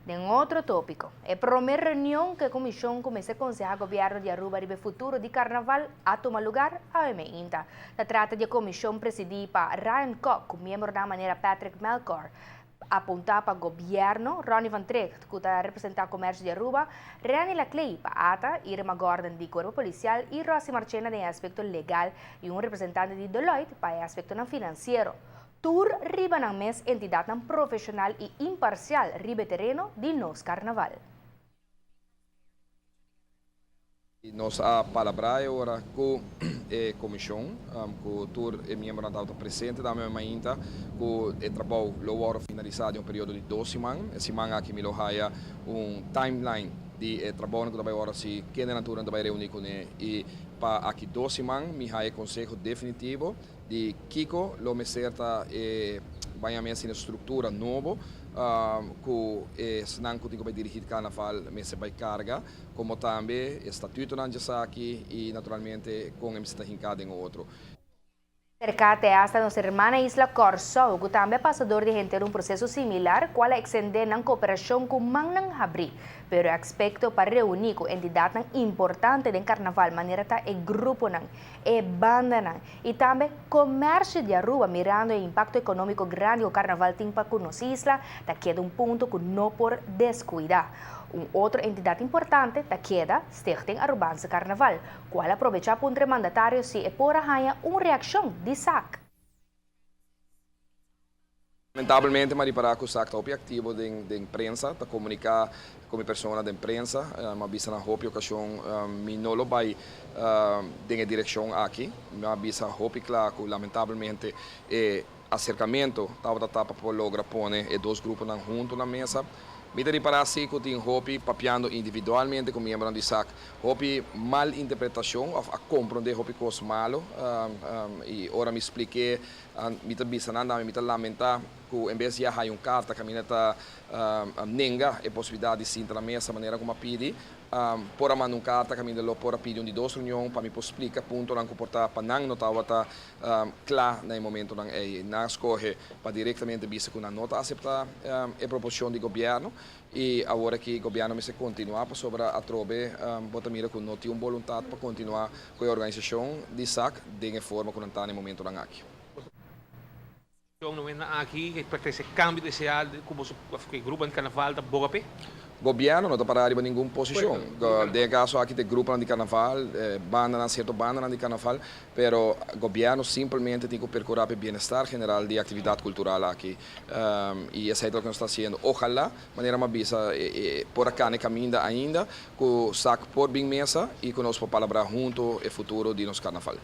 Den otro topico, e prome reunion cu e comision cu mester conseha gobierno di Aruba riba e futuro di Carnaval a tuma lugar awe meinta. Ta trata di e comision presidi pa Ryan Kock cu miembronan manera Patrick Melkor, apunta pa gobierno, Ronnie van Trigt cu ta representa comercio di Aruba, Renny Laclay pa ata, Irma Gordon di Cuerpo Policial y Rosy Marchena den e aspecto legal y un representante di Deloitte pa e aspectonan financiero. Tur riba nan mes entidadnan profesional y imparcial riba e tereno di nos Carnaval. Nos a palabrá e ora ku e komishon, ku tur e miembronan tabata presente tambe mainta, ku e trabou lo wòrdu finalisá den un periodo di dos siman. E siman aki mi lo haya un timeline di e trabounan ku ta bai wòrdu hasi, kendenan turnan ta bai reuní kuné i pa aki dos siman mi haya e konseho definitivo di kiko lo mester ta e baña mes asina struktura nobo ku esnan ku tin ku bai dirigí karnaval mester bai karga, komo tambe e statutonan djesaki i naturalmente kon e mester ta hinká den otro. Serka te hasta nos hermana isla Kòrsou, ku tambe a pasa dor di henter un proseso similar, kual a eksendé nan kooperashon ku mannan habrí. Pero e aspekto pa reuní ku entidatnan importante den karnaval manera ta e gruponan, e bandanan y tambe comercio di Aruba mirando e impacto economico grandi cu carnaval tin pa cu nos isla ta keda un punto cu no por descuida. Un otro entidad importante ta keda Stichting Arubaanse Carnaval, cual a probecha puntra e mandatario si e por a haña un reaccion di sac. Lamentablemente m'a ripará ku SAC ta hopi aktivo den den prensa, ta komuniká ku mi persona den prensa. M'a bisa na hopi okashon mi no lo bai den e direkshon aki. Mi a bisa hopi kla ku lamentablemente e aserkamentu tabata ta pa por logra pone e dos gruponan huntu na mesa. Mi ta ripará si ku tin hopi papiando individualmente ku miembronan di SAC, hopi mal interpretashon òf a komprondé hopi kos malu i ora mi splik'é Mi ta bisa nan tambe, mi ta lamentá ku en bes di a haña un karta kaminda ta nenga e posibilidat di sinta na mesa manera ku mi a pidi, por a manda un karta kaminda lo por a pidi un di dos reunion pa mi por splika puntonan ku por ta pa nan no tabata kla na e momentonan ei. Nan a skohe pa direktamente bisa ku nan no ta aseptá e proposishon di gobièrnu. I awor aki gobièrnu mester kontinuá pasobra atrobe bo ta mira ku no tin un boluntat pa kontinuá ku e organisashon di sac den e forma ku nan ta na e momentonan aki. Aki pa trese kambio deseá ku boso ku e gruponan di karnaval ta boga p'e? Gobièrnu no ta pará riba ningun posishon. Den e kaso aki ta e gruponan di karnaval, bandanan, sierto bandanan di karnaval, pero gobièrnu simpelmente tin ku perkurá pa e bienestar general di e aktividat kultural aki. I esei ta loke nos ta hasiendo. Ojalá, manera mi a bisa, por a kane kaminda ainda ku sak por bin mesa i ku nos por palabrá huntu e futuro di nos karnaval.